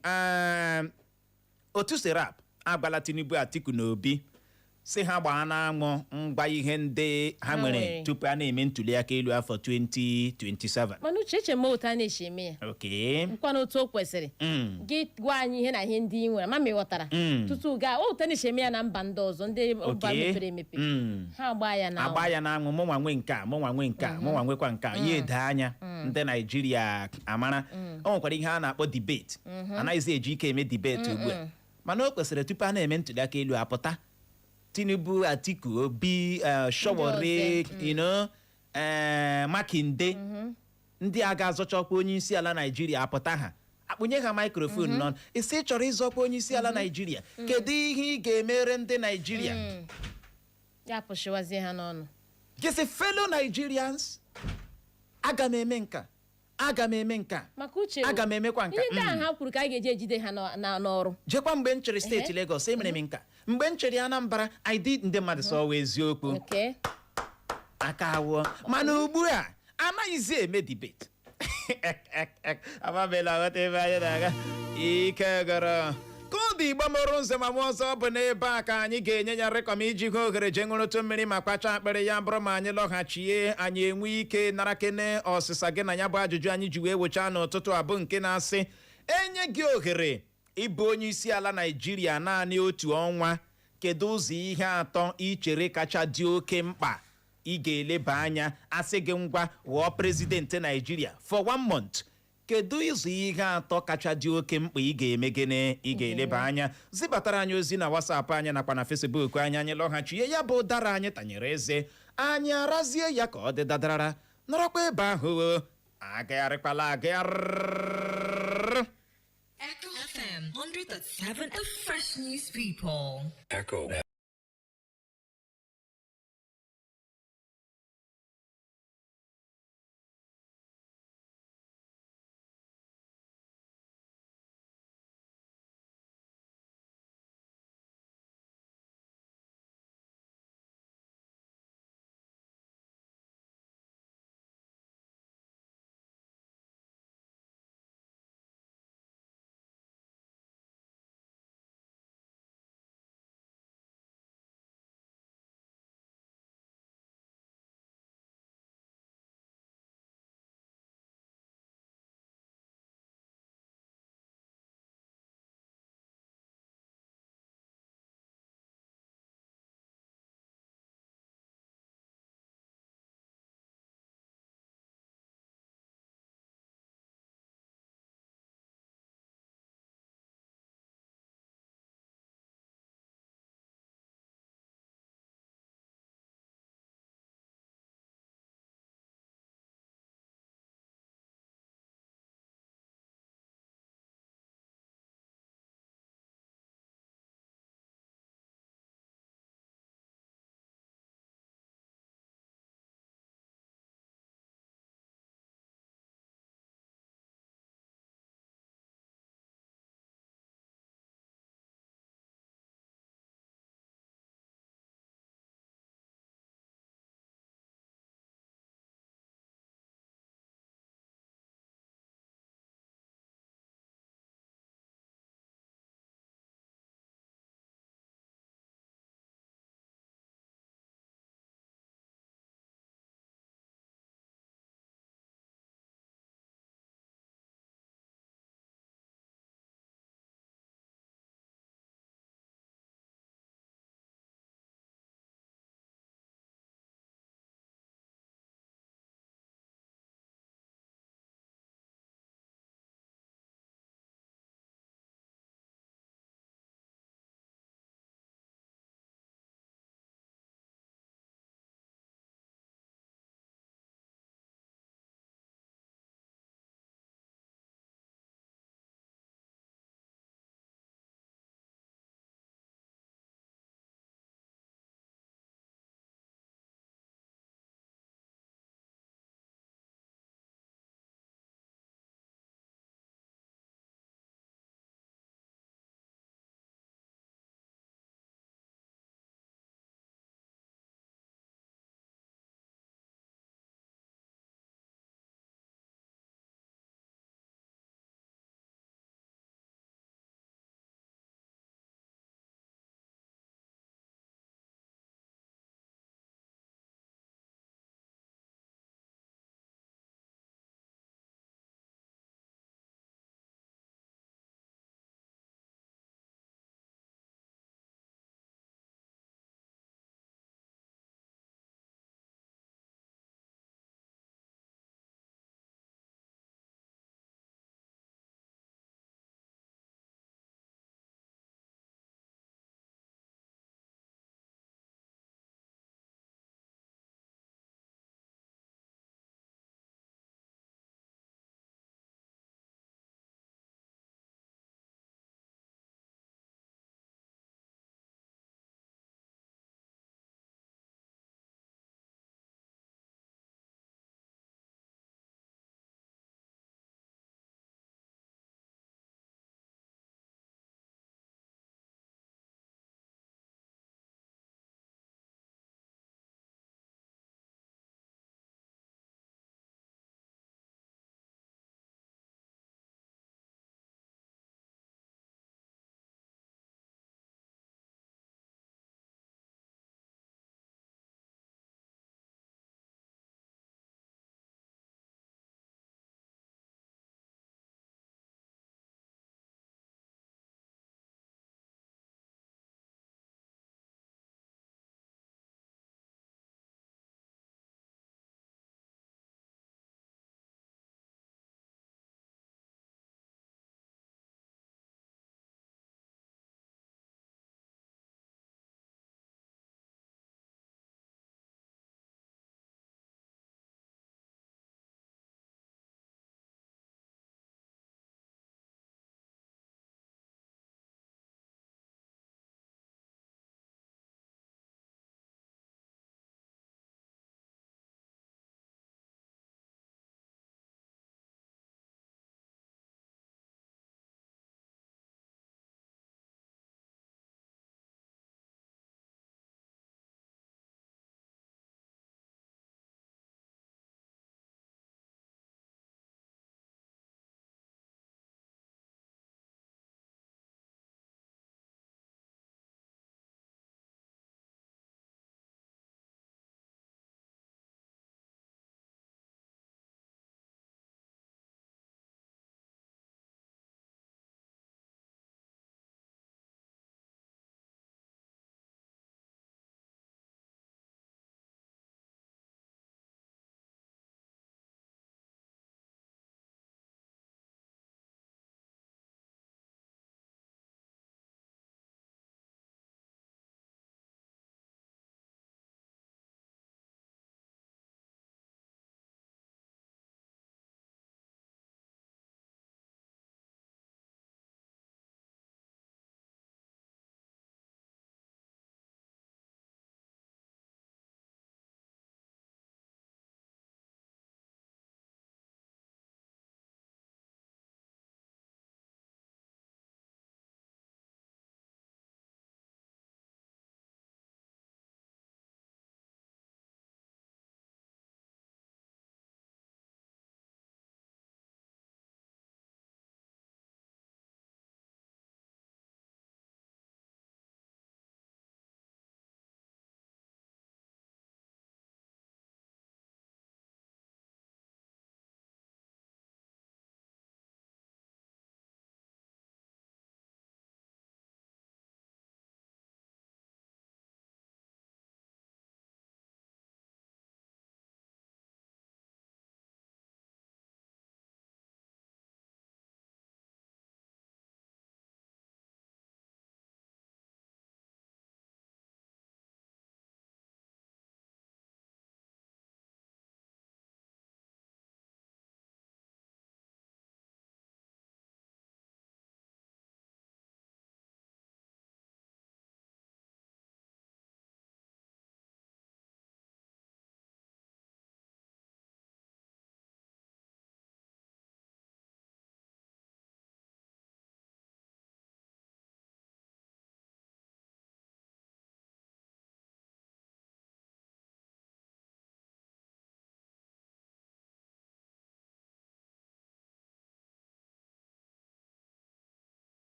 otu Serap agwala Tinubu, Atiku na Obi si ha gbaa n'anwụ ngwa ihe ndị ha Ha nwere nwere. tupu a na-eme ntuli aka elu afọ 2027. Mana uche, eche m otu a na-esi eme ya nkwana otu o kwesịrị. Gị gwa anyị ihe na ihe ndị ị nwere, ma ma ị ghọtara, tutu gaa otu a na-esi eme ya na mba ndị ọzọ, ndị mba mepere emepe, ha gbaa ya na Agba ya n'anwụ: mụnwa nwe nke a, mụnwa nwe nke a, mụnwa nwekwa nke a. Ya edo anya, ndị Naijiria amara. O nwekwara ihe a na-akpọ debate. Anaghịzi eji ike eme debate ugbu a, mana o kwesịrị tupu a na-eme ntuli aka elu apụta, Tinubu, Atiku, Obi, Sowore, Makinde, ndị a ga-azọchakwa onye isi ala Naijiria apụta, ha akpụnye ha microphone n'ọnụ, isi ị chọrọ ịzọkwa onye isi ala Naijiria, kedu ihe ị ga-emere ndị Naijiria? Ya pụshiwazie ha n'ọnụ. Gịsị, "Fellow Nigerians, aga m eme nka, aga m eme nka." Maka uche, Aga m emekwa nka. ihe ndị ahụ ha kwuru ka a ga-eji ejide ha n'ọrụ. Jekwa, mgbe m chịrị steeti Lagos, emere m nka. Mgbe m chịrị Anambra, I did. Ndị mmadụ sọ eziokwu. Aka awụọ. Mana ugbu a anaghịzi eme debate. Amabela aghọta ebe anyị na-aga. Ike gọrọ ka ọ dị. Igbo mụrụ nze ma mụ ọzọ, bụ n'ebe a ka anyị ga-enye ya rịkọm iji hụ ohere jee ṅụrụtụ mmiri ma kpacha akpịrị. Ya bụrụ ma anyị lọghachie, anyị enwe ike nara kene ọsịsa gị na ya bụ ajụjụ anyị ji wee wechaa n'ụtụtụ a, bụ nke na-asị: enye gị ohere ịbụ onye isi ala Naijiria naanị otu ọnwa, kedu ụzọ ihe atọ ị chere kacha dị oke mkpa ị ga-eleba anya? Asị gị ngwa, ghọọ president Naijiria for one month, kedu ụzọ ihe atọ kacha dị oke mkpa ị ga-eme gịnị, ị ga-eleba anya? Zibatara anyị ozi na WhatsApp anyị nakwa na Facebook anyị. Anyị lọghachie, ya bụ ụdara anyị tanyere eze, anyị arazie ya ka ọ dị dadarara. Nọrọkwa ebe ahụ o, agagharịkwala agagharị. Echo FM 100.7, the fresh news people. Echo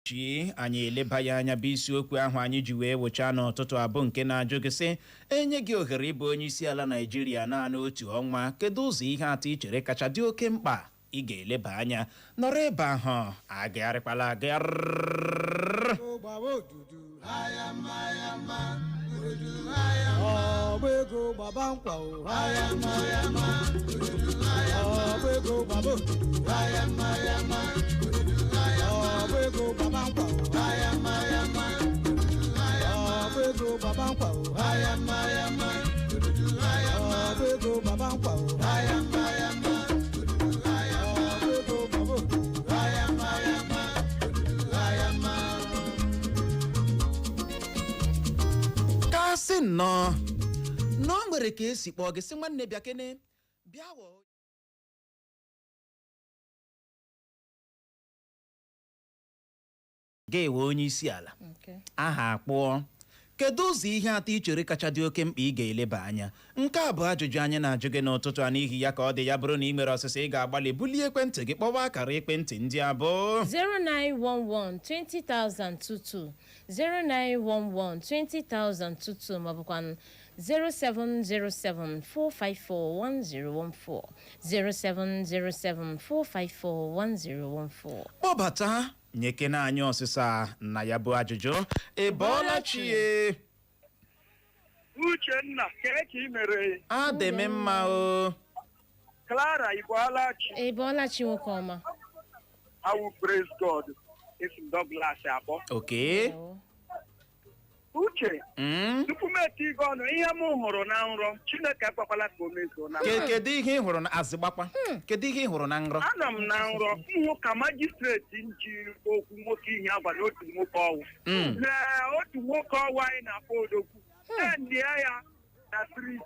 Chi anyị eleba ya anya bụ isiokwu ahụ anyị ji wee wụchaa n'ụtụtụ abụ nke na-ajụ gị sị, enye gị ohere ịbụ onye isi ala Naijiria naanị otu ọnwa, kedu ụzọ ihe atọ ị chere kacha dị oke mkpa ị ga-eleba anya? Nọrọ ebe ahụ, agagharịkwala agagharị. Gbaba odudu, ọgba ego, gbaba nkwa o, ọgba ego, gbaba odudu, ọgba ego, gbaba nkwa o, ọgba ego, gbaba nkwa o, ọgba ego, gbaba nkwa o, ọgba ego, gbaba odudu. Kasị nnọọ na o nwere ka esi kpọọ gị sị, nwanne, bịa kene, bịa wọọ ga-ewe onye isi ala. Aha akpụọ, kedu ụzọ ihe atọ ị chere kacha dị oke mkpa ị ga-eleba anya? Nke a bụ ajụjụ anyị na-ajụ gị n'ụtụtụ a. N'ihi ya, ka ọ dị ya bụrụ na ị nwere ọsịsa, ị ga-agbalị bulie ekwentị gị kpọwa akara ekwentị ndị abụọ: 0911 20022, 0911 20022, maọbụkwa 0707 454 1014, 0707 454 1014. Kpọbata, nyekene anyị ọsịsa na ya bụ ajụjụ. Ị bọọla chie? Uchenna, kee ka ị mere? Adị m mma o. Clara, ị bọọla chi? Ị bọọla chi, nwoke ọma. Awụ, praise God. Esi m Douglas abụọ. Oke. Uche, tupu m eti gị ọnụ, ihe m hụrụ na nrọ, Chineke ekwekwala ka o mezuo na Kedu ihe ị hụrụ na azịgbakwa? Kedu ihe ị hụrụ na nrọ? Anọ m na nrọ m hụ ka magistrate ji okwu nwoke ihe abalị otu nwoke ọwụ lee otu nwoke ọwụ anyị na-akpọ odogwu endie ya na street.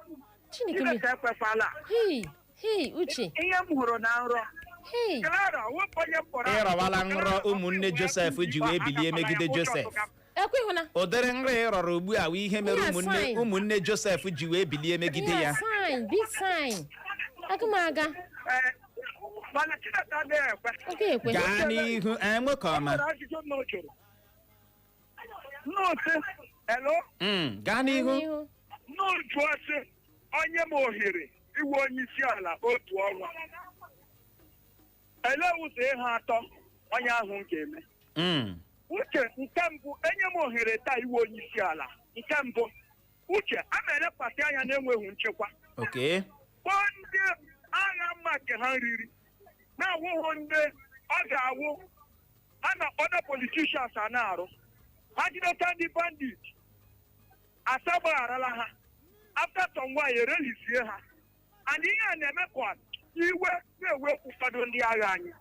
Chineke. Chineke ekwekwala. Hei hei, Uche! Ihe m hụrụ na nrọ. Hei! Clara, wepụ onye mkpọrọ ahụ. Ịrọwala nrọ ụmụnne Josef ji wee bilie megide Josef. Ekwe ịhụna. Ụdịrị nrọ ị rọrọ ugbu a wụ ihe mere Ihe a ụmụnne sign. ụmụnne Josef ji wee bilie megide Ihe ya. a sign, big sign. Aga m aga. Ee, mana Chineke adịghị ekwe. Ọ ga-ekwe. Gaa n'ihu, ee, nwoke O ọma. nwere ajụjụ m jụrụ. Nnọọsị, hello? Gaa n'ihu. N'ihu. Nnọọ jụọ sị, onye m ohere iwe onye isi ala otu ọnwa, elee ụzọ ihe atọ onye ahụ m ga-eme? Uche, nke mbụ, enye m ohere taa iwe onye isi ala, nke mbụ, Uche, a na-elekwasị anya na-enweghị nchekwa. Kpọọ ndị agha mma nke ha riri na-awụghị ndị ọ ga-awụ a na other politicians a na-arụ ha jideta ndị bandit, asagbarala ha, after some while erelizie ha, and ihe a na-eme ka iwe na-ewepụ ụfọdụ ndị agha anyị.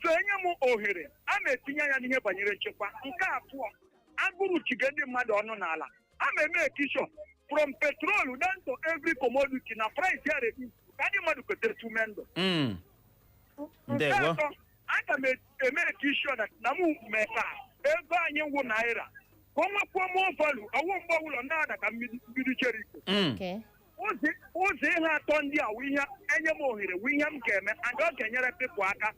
So enye m ohere, a na-etinye anya n'ihe banyere nchekwa. Nke abụọ, agụrụ chige ndị mmadụ ọnụ n'ala, a na-eme ekishọ from petrol down to every commodity na price ya reduce ka ndị mmadụ kotere tumendo. Nke Ndewo. atọ, aga m eme ekishọ na mụ mee ka ego anyị wụ naira ka o nwekwuo more value, ọwụ mgbe ọbụla na-ada ka mmiri Jeriko. Ụzọ ihe atọ ndị a wụ ihe enye m ohere wụ ihe m ga-eme, and ọ ga-enyere people aka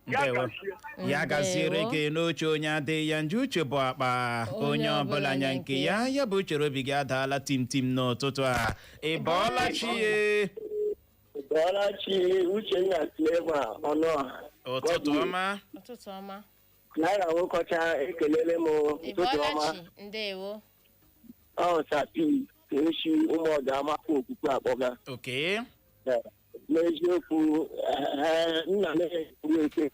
ya. Ndewo. Gazie. Ya gaziere Ndewo. gị n'oche. Onye adịghị ya nje, uche bụ akpa onye ọbụla anya nke ya. Ya bụ uchere obi gị adaala tim tim n'ụtụtụ a. Ị bọọla chi ye? Bọọlachi, Uchenna, Clever Ọnụọha. Ụtụtụ ọma. Ụtụtụ ọma. Naira nwekọcha, ekelele m. Ị Ụtụtụ bọọla ọma. chi, ndewo. Ọ sapi ka esi ụmụọda amakwa okwukwe akpọga. Oke. N'eziokwu, nna m ekwu ekwe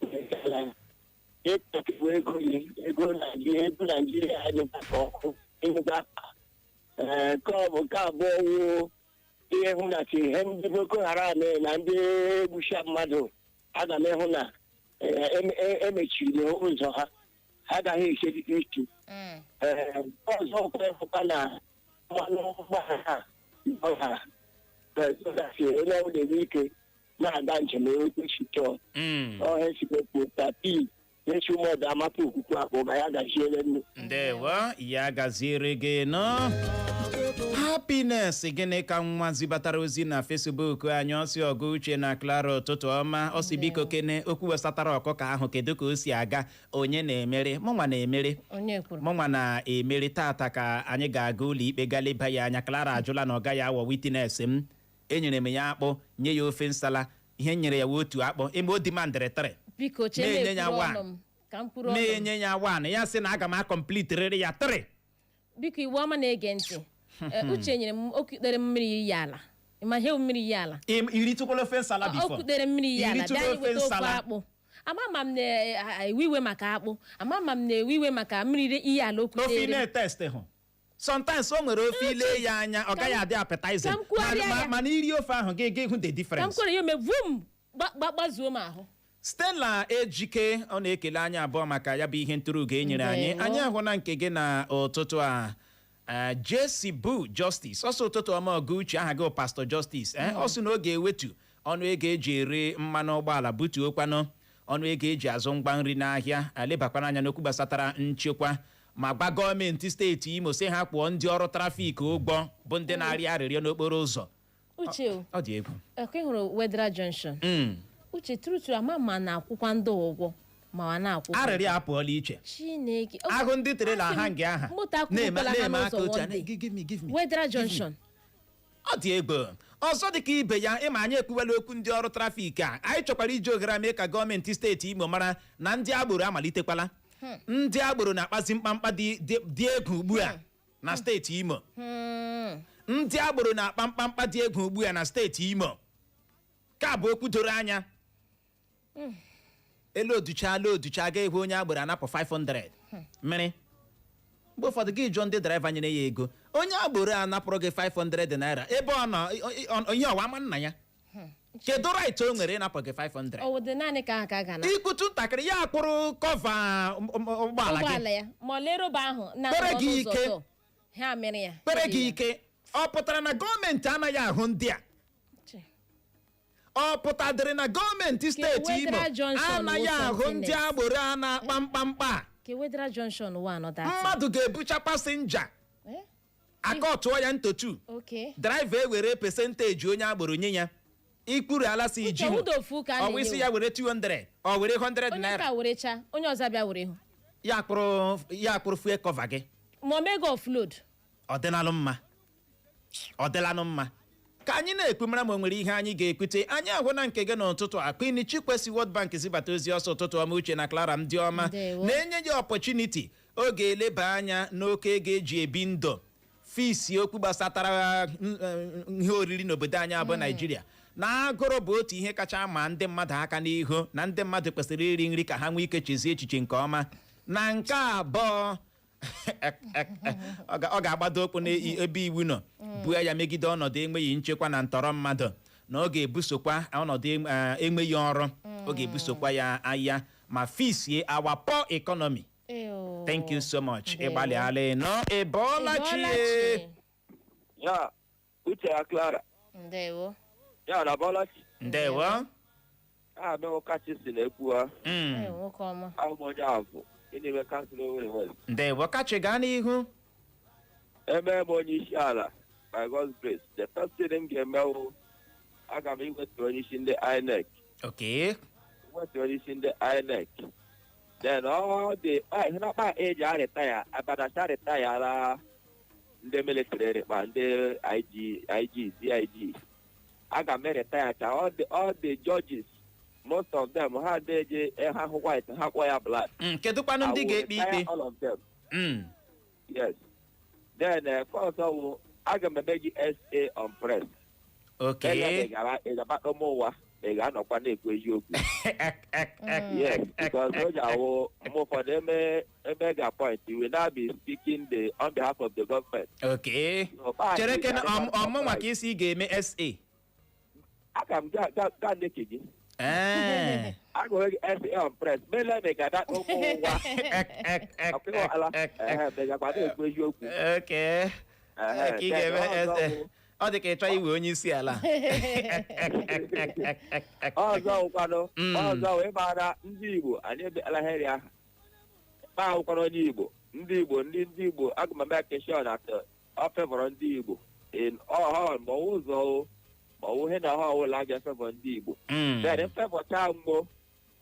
ịkpakịbụ ego gị, ego Naijiria, ego Naijiria adịghị ka ọkụ ịnụga. Ee, nke ọ bụ nke abụọ wuo ihe hụ na chi ihe ndị Boko Haram na ndị egbucha mmadụ, aga m ịhụ na emechiri ụzọ ha, ha agaghị echedite ichu. Ee, ọzọ kwekwa na mmanụ ụgbọala ọha gasị, onye ọbụla enwe ike na-aga njem otu si chọọ. Ọha esikwepu tapi esi ụmụọdụ amapụ okwukwe akpụ ma ya gaziere nnu. Ndewo, ya gaziere gị nọ. Happiness gịnị ka nwa zibatara ozi na Facebook anyị? Ọsị, ọgụ Uche na Clara, ụtụtụ ọma. Ọsị, biko kene okwu gbasatara ọkụkọ ahụ, kedu ka o si aga? Onye na-emere? Mụnwa na-emere. Onye kwuru? Mụnwa na-emeri. Tata ka anyị ga-aga ụlọ ikpe ga leba ya anya. Clara ajụla na ọ gaghị awọ witness m. Enyere m ya akpụ, nye ya ofe nsala. Ihe m nyere ya wee otu akpụ, eme o demandịrị three. Biko chee. Na-enye ya Na-ekwuru one. ọnụ m ka m kwuru ọnụ m. Na-enye ya one, ya sị na aga m acomplete rịrị ya three. Biko, iwu ọma na-ege ntị. Uche nyere m okukpere mmiri iyi ala. Ma ihe bụ mmiri iyi ala? Iritụkwala ofe nsala before? Okukpere mmiri iyi ala. Iritụla Bịa ofe weta ofe nsala? akpụ. Ama ma m na-ewe iwe maka akpụ, ama ma m na-ewe iwe maka mmiri iyi ala Ofe ị okutere. na-etest hụ, sometimes o nwere ofe ile ya anya, ọ gaghị adị appetizing. Ka m kwugharịa ya. Mana iri ofe ahụ, gị hụ the Ka m difference. kwere ya ome vum, gbazuo m ahụ. Stella Ejike, ọ na-ekele anyị abụọ maka ya bụ ihe ntụrụugo e nyere anyị. Ndewo. Anyị ahụla nke gị na ụtụtụ a. Jesse Bu Justice, ọsọ ụtụtụ ọma, ọgụ Uche. Aha gị bụ Pastor Justice. Ọ sị na ọ ga-ewetu ọnụ ego eji ere mmanụ ụgbọala, butuokwanụ ọnụ ego eji azụ ngwa nri n'ahịa, alebakwana anya n'okwu gbasatara nchekwa, ma gwa gọọmenti steeti Imo sị ha kwụọ ndị ọrụ traffic ụgwọ bụ ndị na-arịọ arịrịọ n'okporo ụzọ. Uche o. Ọ dị egwu. Ọkụ ị hụrụ Wedra Junction? Uche, turutu ama ma na-akwụkwa ndị ụgwọ ma ọ na-akwụkwa. Arịrịọ apụọla iche. Chineke. Ahụ ndị trailer Asị m, ha nge aha moto akwụkwọla ha na-eme aka n'ụzọ otu a, one day. Give me, give me. Wedra Junction. Ọ dị egwu. Ọzọ dị ka ibe ya, ịma anyị ekwuwela okwu ndị ọrụ traffic a. Anyị chọkwara iji ohere a mee ka gọọmenti steeti Imo mara na ndị agboro amalitekwala. Ndị agboro na-akpazi mkpamkpa dị egwu ugbu a na steeti Imo. Ndị agboro na-akpa mkpamkpa dị egwu ugbu a na steeti Imo. Ka bụ okwu doro anya. Elu oducha, ala oducha, ga ehu onye agboro anapụ 500 mmiri. Mgbe ụfọdụ gị jụọ ndị driver nyere ya ego, onye agboro a napụrụ gị 500 naira, ebe ọ nọ ihe ọwa ama nna ya, kedu right o nwere ịnapụ gị 500? Ọ wụdị naanị ka aha ka a ga na Ikwutu ntakịrị, ya akpụrụ cover ụgbọala gị. Ụgbọala ya ma ọ lee roba ahụ na Kpere nọ gị n'ụzọ ike. tọ. Ha mere ya. Kpere gị ike. Ọ pụtara na gọọmenti anaghị ahụ ndị a? Che. Ọ pụtadịrị na gọọmenti steeti Imo Wedra Junction anaghị wụ ahụ something ndị else. agboro a na-akpa mkpamkpa a? Ke Wedra Junction wa anọda. Mmadụ ga-ebucha passenger, akọtụọ ya ntotu. Driver ewere percentage onye agboro nye ya. Ikpuru ala si iji Uche, ụda ofu ka a ọ wụ isi na-enye. Ya were 200, ọ were 100 Onye naira. ka werecha, onye ọzọ bịa were hụ. Ya akpụrụ fuel cover gị. Ma ọ mego offload. Ọ dịnalụ mma, ọ dịlanụ mma ka anyị na-ekwu mara ma o nwere ihe anyị ga-ekwute. Anyị ahụ na nke gị n'ụtụtụ a. Queen Chikwesi World Bank zibata ozi ọsọ, ụtụtụ ọma, Uche na Clara m dị ọma. Ndewo. Na-enye ya opportunity oge eleba anya n'oke ego eji ebi ndụ, fisi okwu gbasatara ihe oriri n'obodo anyị abụ Naijiria, na agụrụ bụ otu ihe kacha ama ndị mmadụ aka n'ihu, na ndị mmadụ kwesịrị iri nri ka ha nwee ike chezie echiche nke ọma. Na nke abụọ, ọ ga-agbado okwu n'ebe iwu nọ buo ya megide ọnọdụ enweghị nchekwa na ntọrọ mmadụ, na ọ ga-ebusokwa ọnọdụ enweghị ọrụ, ọ ga-ebusokwa ya agha ma fisie our poor economy. Thank you so much. Ndewo. Ịgbalịala ịnọ. Ị bọọla chi. Ịbọọla. Ya Uche ya Clara. Ndewo. Ya na Bọlachi. Ndewo. Aha m kachi si na-ekwu ha. Ee, nwoke ọma. Ahụ m onye avụ ịna-eme council Owerri West. Ndewo kachi, gaa n'ihu. Eme m onye isi ala, by God's grace, the first thing m ga-eme wụ aga m iwetu onye isi ndị INEC. Wetu onye isi ndị INEC, then all the na eji arịtaya abadacha retire ndị military rịkpa ndị IG, IG, CIG, aga m retire cha all the judges. Most of them ha dị eje ha hụ white, ha kpọ ya black. Kedụkwanụ ndị I will ga-ekpe retire ikpe? all of them. Yes, then nke ọzọ wụ aga m eme gị SA on press. Ele ị ga-agbakọ m ụwa ma ị ga-anọkwa na-ekwu eziokwu. Yes, because o ji awụ mgbe ụfọdụ eme ga-appoint, you will now be speaking the on behalf of the government. So, Chere kene, ọmụnwa ka isi ị ga-eme SA? Aga m ga ndeke gị. Ee. Aga m eme gị SA on press mele ma ị ga-abịa ụmụ ụwa ọkụala ma ị gakwa na-ekwu eziokwu. Ka ị Then ga-eme ọzọ SA? Ọ dị ka ị chọọ iwe onye isi ala. Ọzọ wụkwanụ ọzọ wụ ịmara ndị Igbo anyị emeela heri aha ma awụkwanụ onye Igbo, ndị Igbo, ndị Igbo, aga m eme sure that Ọ favourọ ndị Igbo in all, ma ọwụ ụzọ o, ma ọwụ ihe na ha ọwụla ga-efavour ndị Igbo. Then favourcha mgbo,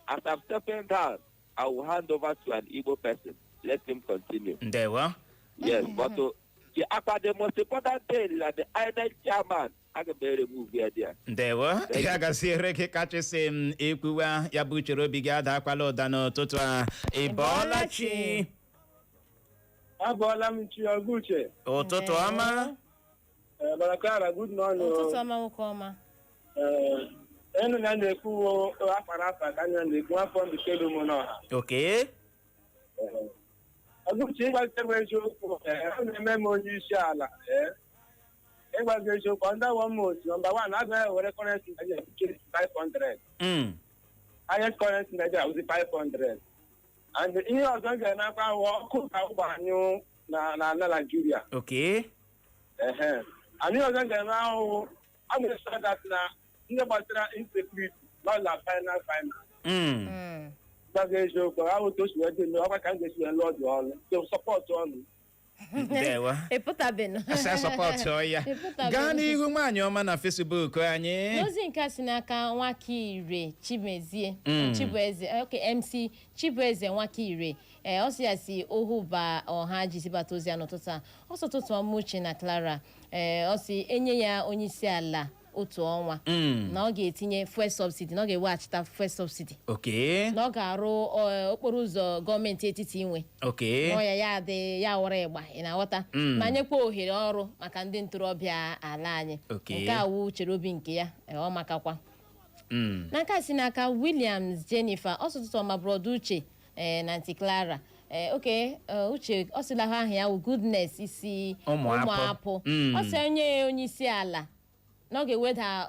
as I'm stepping down, I will hand over to an Igbo person. Let him continue. Ndewo. Yes, but the akpa, the most important thing is that the INEC chairman, aga m remove ya there. Ndewo, ya gaziere gị. Kachasị m ekwuwa ya bụ uchere obi gị adakwala ụda n'ụtụtụ a. Ị bọọla chi? Abọọla m chi, ọgụ Uche. Ụtụtụ ọma. Mama Clara, good morning. Ụtụtụ ọma, nwoke ọma. Enu na na-ekwu akpara afa ka anya na-ekwu afọ ndụ m n'ọha. Ọgụ Uche, ịgbazi m eziokwu, ọ na-eme m onye isi ala. Ịgbazi eziokwu, ndị awọ m otu number one agaghị ewere currency Nigeria 500. Highest currency Nigeria wụzi 500. And ihe ọzọ m ga-emekwa ahụ, ọkụ ka ụgbanyụ na ala Nigeria. Ehe. And ihe ọzọ m ga-eme ahụ, a na-ensure that na ndị gbasara insecurity nọ na final final. Gbaga eziokwu ahụ, otu o si wee dị eme ọkwa ka m ga-esi wee lụọ dị ọrụ so support ọnụ. Ndewo. Ịpụtabenụ. Asa support ya. Ịpụtabenụ. Gaa n'ihu, nwaanyị ọma, na Facebook anyị. N'ozi nke a si n'aka Nwakire Chimezie Chibueze, ok, MC Chibueze Nwakire, ee, ọ sị ya si Ohuba ọha ji zibata ozi ya n'ụtụtụ a. Ọ sị, ụtụtụ ọma, Uche na Clara. Ee, ọ sị enye ya onye isi ala otu ọnwa, na ọ ga-etinye fuel subsidy, na ọ ga-eweghachita fuel subsidy, na ọ ga-arụ okporo ụzọ gọọmenti etiti inwe nọ ya, ya adị ya wụrụ ịgba, ị na-aghọta, ma nyekwa ohere ọrụ maka ndị ntorobịa ala anyị. Nke a wu chere obi nke ya. Ọ makakwa. N'aka si n'aka Williams Jennifer, ọsụtụtụ ọma, brother Uche, na Aunty Clara. Oke Uche, ọ sịla ha aha ya wụ Goodness isi Ụmụapụ. Ụmụapụ. Ọ sị onye onye isi ala na ọ ga-eweda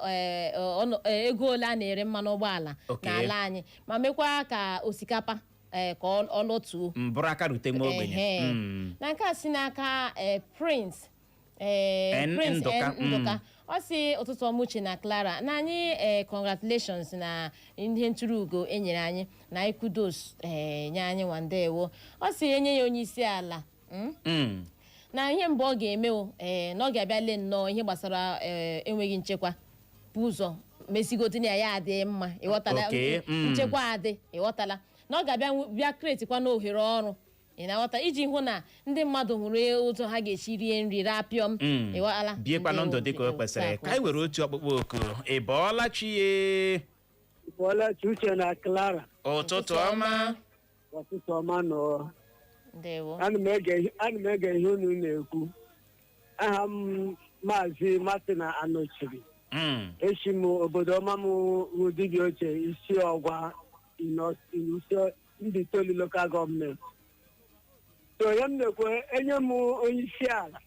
ego ole a na-ere mmanụ ụgbọala n'ala anyị, ma mekwa ka osikapa ka ọ lọtuo. Mbụrụ aka rute nwa ogbenye. Ehe. Na nke a si n'aka Prince N. Prince Ndụka. N. Ndụka, ọ sị, ụtụtụ ọma, Uche na Clara na anyị. Congratulations na ihe ntụrụ ugo e nyere anyị na kudos nye anyị nwandewo. Ọ sị enye ya onye isi ala, Na ihe mbụ ọ ga-eme o, na ọ ga-abịa lee nnọọ ihe gbasara enweghị nchekwa bụ ụzọ mesigodin ya, ya adị mma, ịghọtala? Okay. Nchekwa adị, ịghọtala, na ọ ga-abịa bịa createkwa n'ohere ọrụ, ị na-aghọta, iji hụ na ndị mmadụ hụrụ ụzọ ha ga-esi rie nri rapịọm, ịghọtala? Biekwanụ ndụ dị ka o Ndewo, kwesịrị. otu a. Ka anyị were otu ọkpụkpọ oku. Ị bọọla chi ye? Bọọla chi, Uche na Clara. Ụtụtụ ọma. Ọtụtụ ọma nọ. Ndewo. Ana m ege ihe unu na-ekwu. Aha m Maazị Martin Anochiri. Echi m obodo ọma m wụ dibịa oche isi ọgwa ndị Itoolu Local Government. So onye m na-ekwu, enye m onye isi ala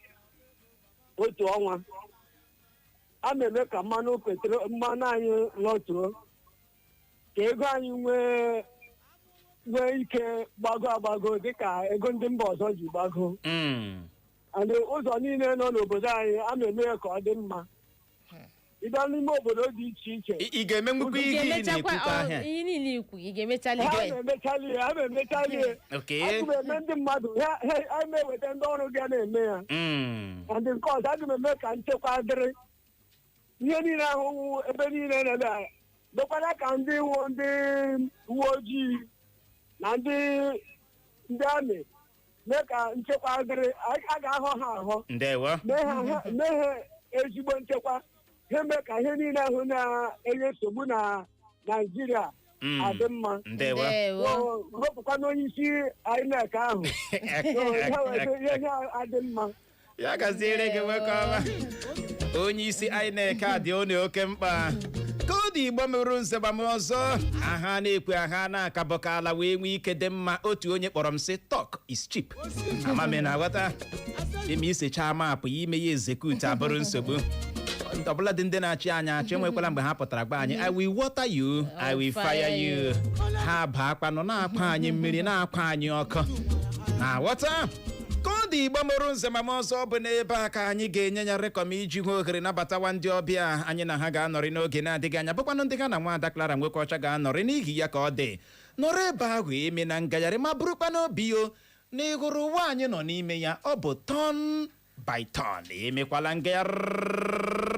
otu ọnwa, a na-eme ka mmanụ petrol, mmanụ anyị lọtuo, ka ego anyị nwee ike gbago agbago dịka ego ndị mba ọzọ ji gbago. And ụzọ niile nọ n'obodo anyị, a na-eme ya ka ọ dị mma. Ịbịa n'ime obodo dị iche iche. Ị ga-emenwukwa Ị ihe ị ga-emechakwa na-ekwukwa ahịa? Ihe niile ikwu, ị ga-emechali Ha gị? na-emechali ya, ha na-emechali ya. Aga m eme ndị mmadụ ha na-eweta ndị ọrụ ga na-eme ya. And nke ọzọ, aga m eme ka nchekwa dịrị ihe niile ahụ ebe niile na-eme, mekwara ka ndị ndị uwe ojii na ndị amị mee ka nchekwa dịrị. A ga-ahọ ha ahọ. Ndewo. Mee ha ezigbo nchekwa, ha mee ka ihe niile ahụ na-enye nsogbu na Naijiria adị mma. Ndewo. Ndewo. Wepụkwa n'onye isi INEC ahụ. So, ya wee ihe adị mma. Ya gaziere gị, nwoke ọma. Onye isi INEC a dị onye oke mkpa ka ọ dị. Igbo mụrụ nze gbam ọzọ, aha na-ekwe aha na-akabọkala wee nwee ike dị mma. Otu onye kpọrọ m sị, "Talk is cheap." Amami na aghọta ime isechaa map ya, ime ya execute abụrụ nsogbu. Ọbụladị ndị na-achị anyị achị enwekwala mgbe ha pụtara gba anyị, "I will water you, I will fire you." Ha baakwanụ na-akwa anyị mmiri, na-akwa anyị ọkụ, na-aghọta ka ọ dị. Igbo mụrụ nze ma m ọzọ, ọ bụ n'ebe a ka anyị ga-enye ya rekọm iji hụ ohere nabatawa ndị ọbịa anyị na ha ga-anọrị n'oge na-adịghị anya, bụkwanụ ndị ha na nwaada Clara Nwoke Ọcha ga-anọrị. N'ihi ya, ka ọ dị nọrọ ebe ahụ eme na ngagharị ma bụrụkwa n'obi o na ịhụrụ ụwa anyị nọ n'ime ya, ọ bụ turn by. By turn, emekwala ngagharị.